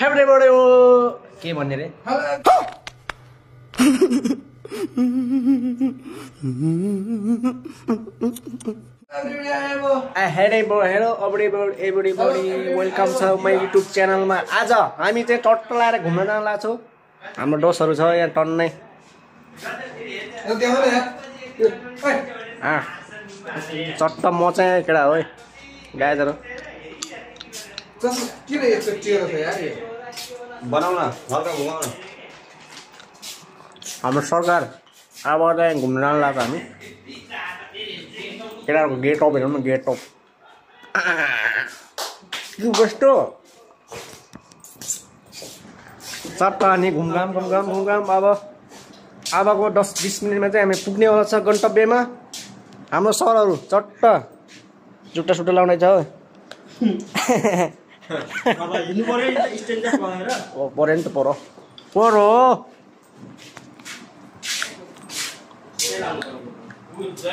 हेब्रेबडे के भन्ने रे हेलो एभ्रीबडी वेलकम छ मेरो युट्युब च्यानलमा। आज हामी चाहिँ टट्ट लाएर घुम्न जान लाग्छौँ। हाम्रो डोसहरू छ यहाँ टन्नै। चट्ट म चाहिँ केटा हो गाजर बनाउन हल्का घुमाउन। हाम्रो सरकार अब चाहिँ घुम्न जान लाग्छ हामी। केटाहरूको गेट अप हेरौँ न, गेट अप कस्तो चट्ट अनि घुमघाम अबको 10-20 मिनटमा चाहिँ हामी पुग्ने वाला छ गन्तव्यमा। हाम्रो सरहरू चट्ट जुत्ता सुट्टा लाउँदै छ हो। पऱ्यो नि त परो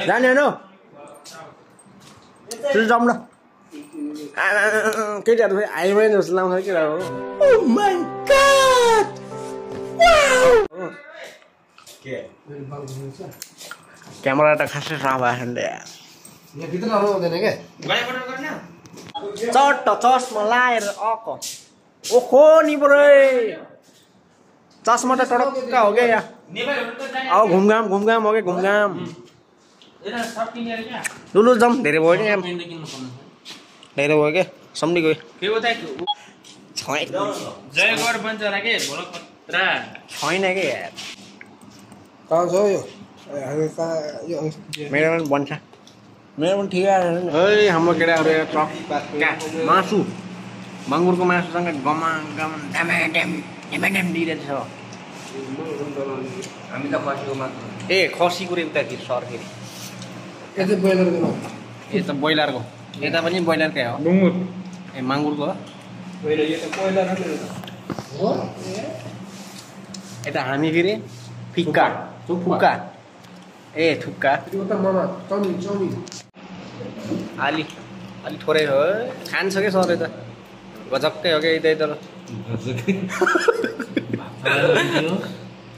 जाने होइन जाउँ न। केटाहरू फेरि हाइवे जस्तो लाउँछ केटाहरू। क्यामेरा त खासै राम्रो चट्ट चस्मा लाएर ओखो नि बरै चस्मा त टडक्का हो क्या यहाँ। अब घुमघाम हो क्या घुमघाम। लुलु जाउँ धेरै भयो क्या धेरै भयो क्या सम्झि गयो छैन क्या यार। मेरो पनि बन्छ, मेरो पनि ठिकै आएन। है हाम्रो केटाहरू ट्रक मासु माङ्गुरको मासुसँग ड्याम दिइरहेछ। हामी त खसीको मासु ए खसीको रे उताखेरि सरखेरि यो त ब्रोइलरको यता पनि ब्रोइलरकै हो। ए माङ्गुरको हो यता हामी फेरि फिक्का थुक्का ए थुक्का अलि थोरै हो खान्छ क्या सर यता गजक्कै हो क्या यतै तर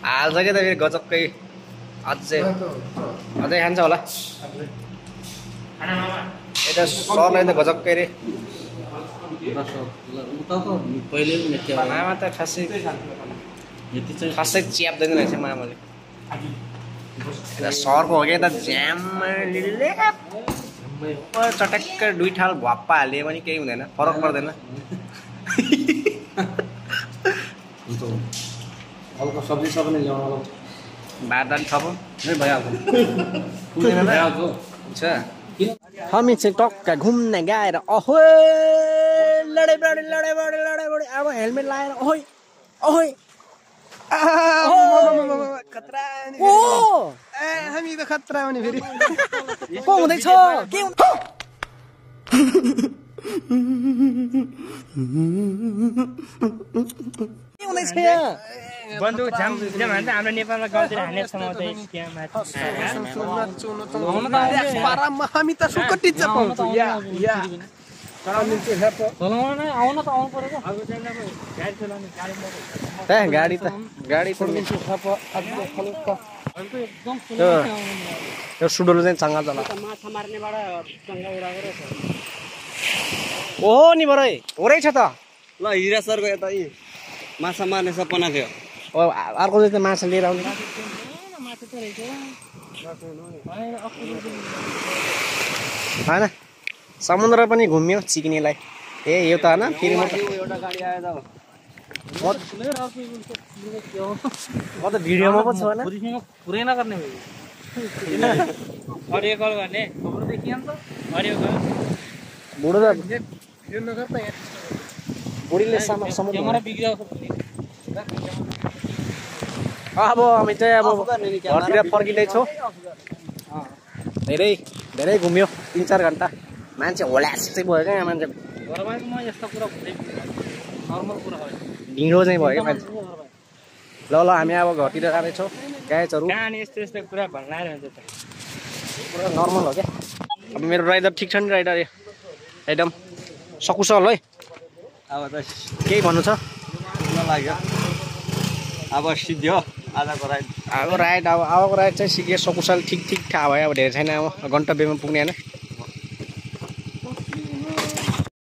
हाल्छ क्या त फेरि गजक्कै अझै खान्छ होला यता सरलाई त गजक्कै रे। मामा त खासै च्याप्दैन रहेछ मामाले। यता सरको हो क्या यता ज्याम चटक्क 2 ठाल भप्पा हाल्यो पनि केही हुँदैन, फरक पर्दैन। हल्का सब्जी सब नै ल्याउनु भात दाल थप भइहाल्छ। हामी चाहिँ टक्का घुम्न गएर अहो लडे बढे अब हेलमेट लगाएर ओहोइ खतरा हामी त खतरा भने फेरि को हुँदैछ के हुँदैछ बन्दुक झाम भन्छ हाम्रो नेपालमा गाउँतिर हानेछ म हामी त सुकटी चपाउँछ गाडी यो सुडोलो चाहिँ चङ्गा चला ओहो नि बरै हो रहेछ त। ल हिरा सरको यता माछा मार्ने सपना थियो। अर्को चाहिँ माछा लिएर आउने होइन समुद्र पनि घुम्यो चिक्नेलाई। ए यो त होइन फेरि एउटा गाडी आयो त म त भिडियोमा पो छु होइन पुरै नगर्ने अडियो कल गर्ने अडियो कल बुढो त बुढीले समुद्र अब हामी चाहिँ अब घरतिर फर्किँदैछौँ। धेरै घुम्यो 3-4 घन्टा। मान्छे होल्यास चाहिँ भयो क्या मान्छे ढिँडो चाहिँ भयो क्या मान्छे। ल हामी अब घरतिर जाँदैछौँ। गाइजहरू यस्तो कुरा भन्न आइरहन्छ त पुरा नर्मल हो क्या। अब मेरो राइडर ठिक छ नि राइडर एकदम सकुशल है। अब त केही भन्नु छ? लाग्यो अब सिद्धियो आजको राइड अब अबको राइड चाहिँ सिके सकुशल ठिक थाहा भयो अब धेरै छैन अब गन्तव्यमा पुग्ने होइन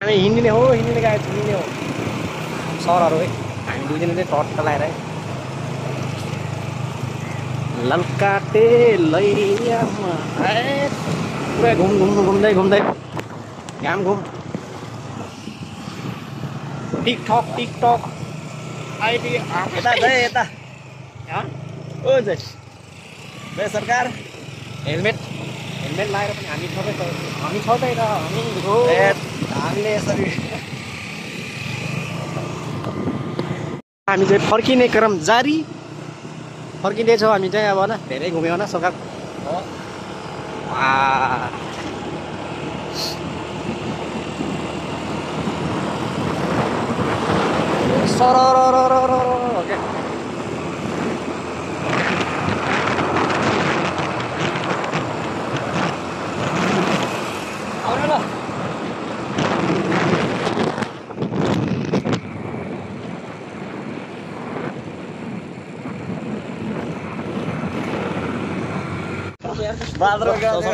हामी हिँड्ने गएको हिँड्ने हो सरहरू है हामी दुईजना चाहिँ टट्ट लगाएर है लल्काटे लैयामा पुरा घुम्दै घाम घुम टिकटक अहिले यता यता ओ जय सरकार हेलमेट लगाएर पनि हामी सबै हामी छ त यता हामीले यसरी हामी चाहिँ फर्किने क्रम जारी फर्किँदैछौँ हामी चाहिँ अब होइन धेरै घुम्यौँ होइन सरकार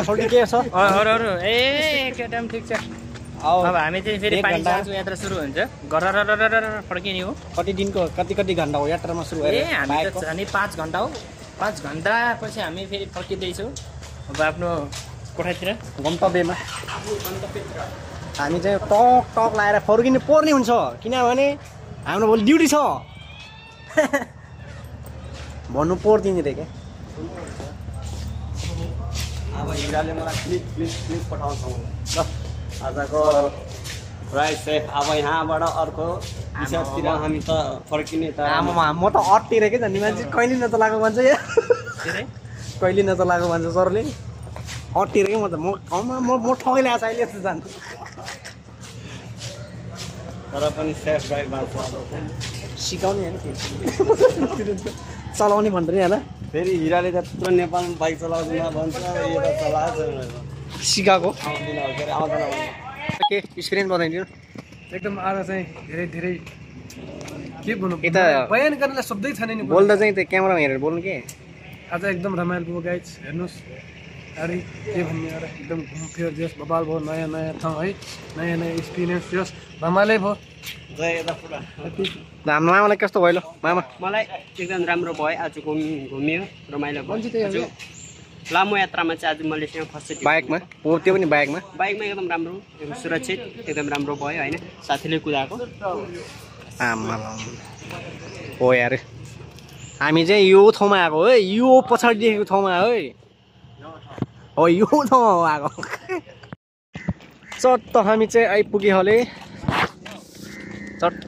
ओके के छ ए केटाम ठिक छ अब हामी चाहिँ फेरि पानी जान्छौँ यात्रा सुरु हुन्छ गरेर फर्किने हो कति घन्टा हो यात्रामा सुरु ए हामी त झन् 5 घन्टा हो 5 घन्टा पछि हामी फेरि फर्किँदैछौँ अब आफ्नो कोठातिर गन्तव्यमा हामी चाहिँ टक लगाएर फर्किनु पर्ने हुन्छ किनभने हाम्रो भोलि ड्युटी छ भन्नु पर्दैन रे क्या अब हिराले मलाई क्लिप पठाउँछौँ ल आजको राइड चाहिँ अब यहाँबाट अर्को विषयतिर हामी त फर्किने त म त अट्टिरहेकै झन् मान्छे कहिले नचलाएको मान्छे कहिले नचलाएको मान्छे सरले अट्टिरहेकै म ठगैले आएको अहिले जस्तो जान्छु तर पनि सेफ ड्राइभ भएको सिकाउने होइन चलाउने भन्दै नि होला फेरि हिराले त पुरा नेपालमा बाइक चलाउँदैन भन्छ यो त चलाएको सिकाएको आउँदैन के एक्सपिरियन्स बनाइदिनु एकदम आज चाहिँ धेरै के भन्नु यता बयान गर्नलाई शब्दै छैन नि बोल्दा चाहिँ त्यो क्यामेरामा हेरेर बोल्नु के आज एकदम रमाइलो भयो गाइज हेर्नुहोस् अरे के भन्ने अरे एकदम घुमफिर जस बबाल भयो नयाँ ठाउँ है नयाँ एक्सपिरियन्स जस रमाइलो भयो हाम्रो मामालाई कस्तो भयो ल मामा मलाई एकदम राम्रो भयो आज घुम्यो रमाइलो भयो लामो यात्रामा चाहिँ आज मैले फर्स्ट बाइकमा त्यो पनि बाइकमा एकदम राम्रो एकदम सुरक्षित एकदम राम्रो भयो होइन साथीले कुदाएको आमा हो यार हामी चाहिँ यो ठाउँमा आएको है यो पछाडि देखेको ठाउँमा है हो यो ठाउँमा आएको चट्ट हामी चाहिँ आइपुगे हले चट्ट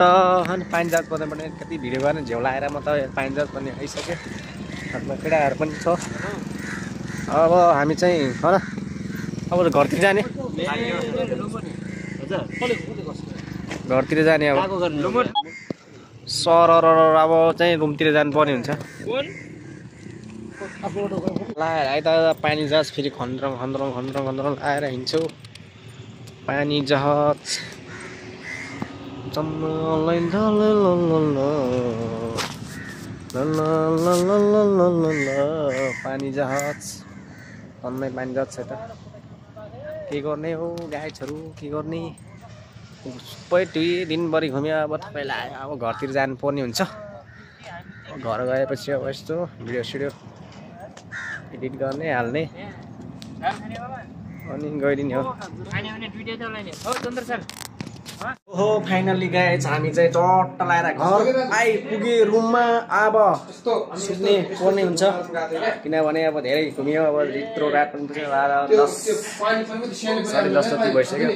पानी जहाज पर्ने कति भिडियो गरेर झ्याउ लगाएर म त पानी जहाज पनि आइसकेँ हातमा केटाहरू पनि छ अब हामी चाहिँ हो र अब घरतिर जाने घरतिर जाने अब सर अब चाहिँ रुमतिर जानु पर्ने हुन्छ लाएर आइ त पानी जहाज फेरि खन्द्रङ आएर हिँड्छौँ पानी जहाज पानी जहाज अन्नै पानी जहाज छ त के गर्ने हो गाइजहरू के गर्ने सबै दिनभरि घुम्यो अब तपाईँलाई अब घरतिर जानुपर्ने हुन्छ घर गएपछि अब यस्तो भिडियो सिडियो एडिट गर्ने हाल्ने अनि गइदिने हो ओहो फाइनल्ली गाइज हामी चाहिँ टट्ट लगाएर घर आइपुगे रुममा अब सुत्ने पर्ने हुन्छ किनभने अब धेरै घुम्यो अब यत्रो रात पनि पुग्यो 10:30 जति भइसक्यो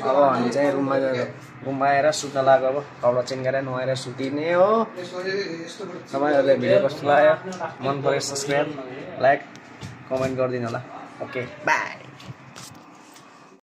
अब हामी चाहिँ रुममा आएर सुत्न लाग्यो अब कपडा चेन्ज गरेर नुहाएर सुतिने हो तपाईँहरूले भिडियो कस्तो लाग्यो मन पऱ्यो सब्सक्राइब लाइक कमेन्ट गरिदिनु होला ओके बाई